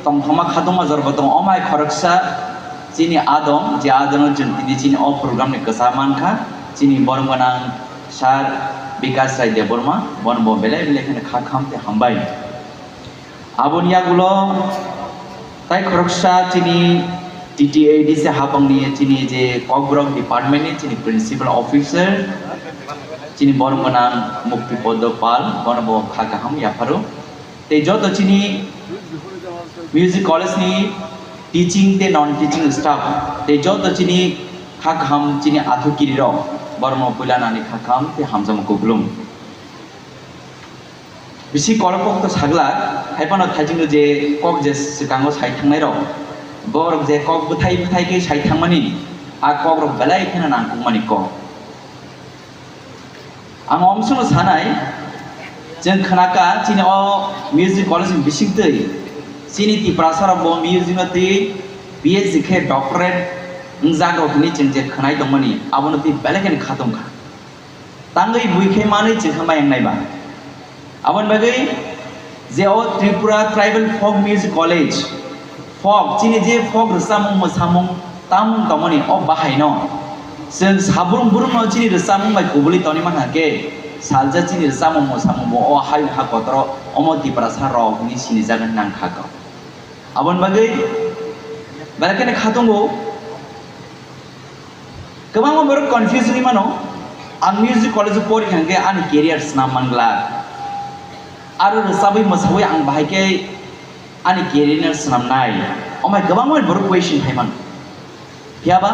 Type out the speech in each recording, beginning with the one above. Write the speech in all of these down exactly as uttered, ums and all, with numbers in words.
Tongthokma khatungma jorbo tongo, omai khoroksa chini adong, je adong chwng tini chini o program ni kwchar mankha, chini borom gwnang sir Bikas Rai Debbarma, bono bo belai belai kheno kha kham tei hambai. Aboni yagulo tai khoroksa chini T T A D C hapangni chini je Kokborok department ni chini principal officer, chini borom gwnang Mukti Poddo Pal, bono bo kha kaham yapharo. Tei joto chini music college ni teaching tei non teaching staff, tei joto chini kha kaham chini athu kirirok, borokno puila nani kha kaham tei hamjakma kuplung. Bisi kolok kok to sagla, hai phano thaijingno je kok je swkango sai thangnai rok, borok je kok bwthai bwthai khe sai thangmani, a kok rok belai kheno nangkukmani kok. Ang omsongno sanai, chwng khnaka chini o music college ni bisingtwi chini Tiprasa rok bo music no twi P H D khe doctorate wngjak rok hwnwi chwng je khwnai tongmani, abono twi belai kheno khatungkha. Tangwi bui khe manwi chwng khe mayang naiba. Aboni bagwi je o Tripura Tribal Folk Music College, folk, chini je folk rwchapmung, mwsamung, tamung tongmani o bahaino chwng sabrum brumno chini rwchapmung bai kubuli tongwi mankha khe, salsa chini rwchapmung, mwsamung bo o hayung ha kotoro omo Tiprasa rok hwnwi sinijak wngkha kok. Aboni bagwi belai kheno khatungo. Kwbangma borok confuse wngwi mano, ang music college o pori kha hwnkhe ani career swnam man glak. Aro rwchabwi mwsawi ang bahai khe ani career no swnamnai. Omai kwbangma borok question khai mano. Phiyaba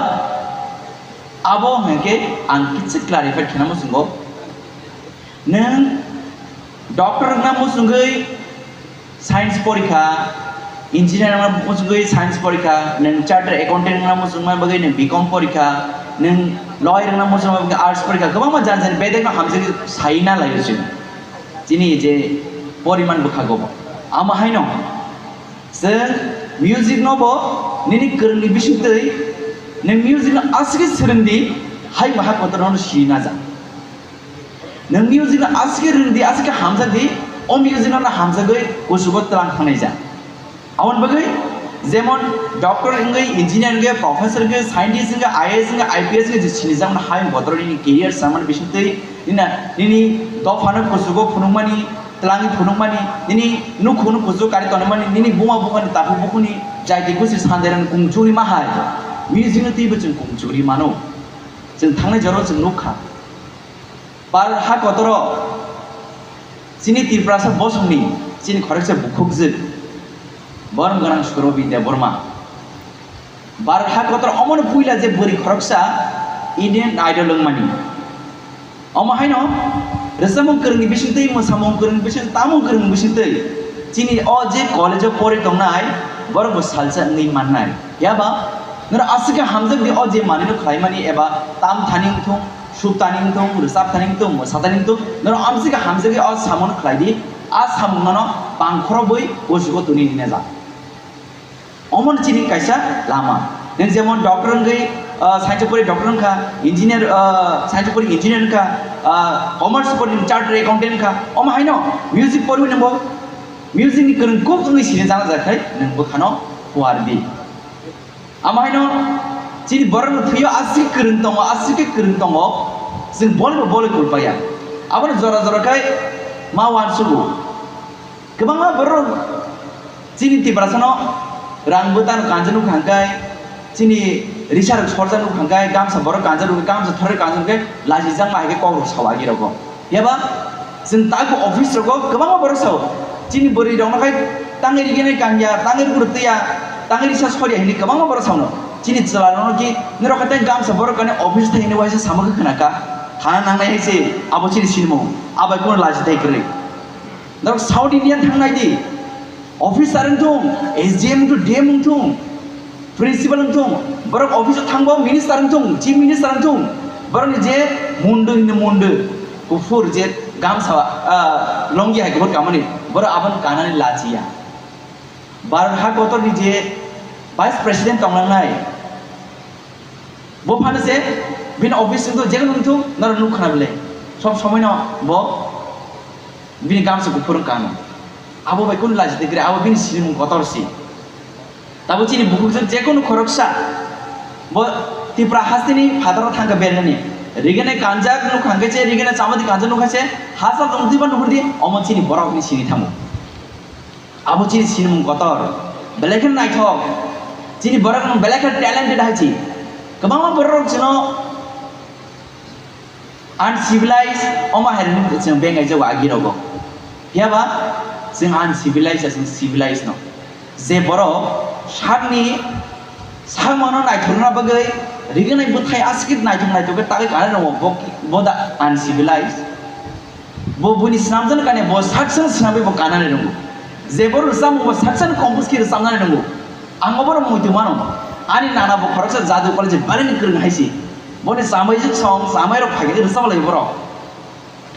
abo hwnkhe ang kisa clarify khaina muchungo. Nwng doctor wngna muchungwi science porikha, engineer wngna muchungwi science porikha, nwng chartered accountant wngna muchungma bagwi nwng B com porikha, nwng lawyer wngna muchungma bagwi arts porikha, kwbangma jani jani bedekno hamjagwi saina laio chwng. Chini je poriman bwkhago bo. Amo haino chwng music no bo nini kwrwngni bisingtwi nwng music no aswkhe swrwngdi, hai maha kotor no sina ja. Nwng music no aswkhe rwngdi, aswkhe hamjakdi, o music no hamjagwi kuchugo twlang thangnaija. Aboni bagwi jemon doctor wngwi, engineer wngwi, professor wngwi, scientist wngwi, I A S wngwi, I P S wngwi je sinijakmani hayung botorok nini career samani bisingtwi nini, nini dophano kuchugo phunukmani, twlangwi phunukmani, nini nukhungno kuchugo kari tonimani, nini buma bukhani takhuk bukhuni jaiti gusi sandairani kung chukri ma hai, music no twibo chwng kung chukri mano. Chwng thangnai jorao chwng nukha. Bharat ha kotoro chini Tiprasa bosongni chini khoroksa bukhukjwk borom gwnang Surabhi Debbarma. Bharat ha kotoro omono puila je bwrwi khoroksa Indian Idol wngmani. Omo haino rwchapmung kwrwngni bisingtwi, mwsamung kwrwngni bisingtwi, tamung kwrwngni bisingtwi chini o je college o pori tongnai borok bo salsa wngwi mannai. Phiya ba norok aswk khe hamjakdi o je manwino khlaimani eba tam thani wngthung, suk thani wngthung, rwchap thani wngthung, mwsa thani wngthung, norok amswk khe hamjakdi o samung khlaidi, a samung nono pang khorobwi kuchugo twnwi hinajak. Omo chini kaisa lama. Nwng jemon doctor wngwi, ah, science pori doctor wngkha, engineer, ah, science pori engineer wngkha, ah, commerce pori chartered accountant wngkha, omo haino music pori nwngbo music ni kwrwng kuk wngwi sini jana jakhai nwng bwkhano phuardi. Amo haino chini borokni thwio aswk kwrwng tongo, aswk khe kwrwng tongo, chwng bolaibo bolai kulpaya. Abono jora jora khai ma uansugo. Kwbangma borok chini Tiprasano rang bwtano kanja nukha hwnkhe, chini risarok sorjak nukha hwnkhe, gamsa borok kanja nukha, gamsa thorwi kanja nukha hwnkhe, lachijakma hai khe kokrok sao agi rogo. Phiya ba chwng tago office rogo kwbangma borok sao, chini bwrwi rokno khai tangwi riginai kangya, tangwi rwgwrwk twiya, tangwi risa sorya hinwi kwbangma borok saono. Chini chwla rokno ki norok khai tei gamsa borok kani office thai hinwi waisa samakhe khwnaka, thana nangnai hai se abo chini sinimung, abai kunu lachi tei kwrwi. Norok South Indian thang nai di, officer wng thung, S D M wng thung, D M wng thung, principal wng thung, borok office o thangbo minister wng thung, chief minister wng thung, borokni je mundu hinwi mundu, kuphur je gamsa, ah, longi hai kuphur kamani, borok abono kanani lachiya. Bharat ha kotorni je vice president tonglangnai, bo phano se bini office wngthung, jekon wngthung, norok nuk khna bwle. Sob somoi no bo bini gamsa kuphur wngkha ano. Abo bai kunu lachi tei kwrwi, abo bini sinimung kotor si. Tabo chini bukhuk jwk jekunu khoroksa bo Tipra hasteni phataro thangkha berani. Rigene kanjak nukha hwnkhe se, rigene chamadi kanjak nukha se, hachal tong diba nuhurdi, omo chini borokni sini thango. Abo chini sinimung kotor. Belai kheno naithok. Chini borok belai kheno talented hai chi. Kwbangma borok rok chino uncivilized, omo hai rwni chwng bengai jago agi rogo. Phiya ba chwng uncivilized ya chwng civilized no. Je borok sakni sakmano naithokna bagwi rignai bwthai aswk naithok naithok khe tagwi kanai rwngo, bo, bo da uncivilized. Bo buini swnamjaknai kane bo saksa swnamwi bo kanani rwngo. Je borok rwchapmung bo saksa compose khe rwchapnani rwngo. Ang obono muitu mano. Ani nana bo khoroksa jadu college balini kwrwng hai se. Boni chamai jwk song, chamai rok phai khe rwchap lai borok.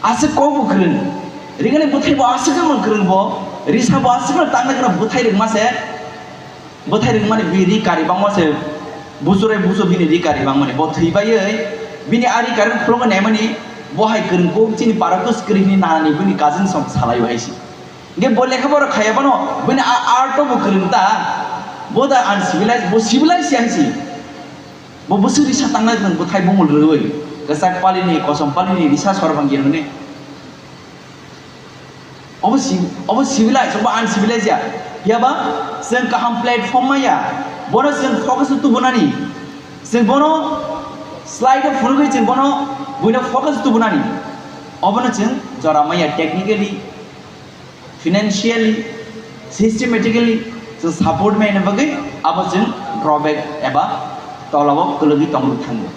Aswk kok bo kwrwng. Rigani bwthai bo aswk wng kwrwng bo. Risa bo aswk no tangna kwrwng bwthai rwngma se. Bwthai rwngmani bini ri kari bangma se, busurai busu bini ri kari bangmani. Bo thwi baiwi bini a ri kari phulokno naimani, bo hai kwrwng kuk chini para kwskwrwini nanani bini cousin song salai hai se. Hwnkhe bo lekha pora khaiya phano bini a art bo kwrwng ta, bo da uncivilized, bo civilized ya hai se. Bo bwswk risa tangnai kwrwng bwthai bumul rwui, kwchak palini, kosom palini risa sor bangya hwnwi. Obo si-, obo civilized, obo uncivilized ya. Phiya ba chwng kaham platform maya, bono chwng focus o tubunani. Chwng bono slide o phunugwi chwng bono buino focus o tubunani. Obono chwng jora maya technically, financially, systematically chwng support maya bagwi abo chwng drawback eba tolao kwlwgwi tongwi thango.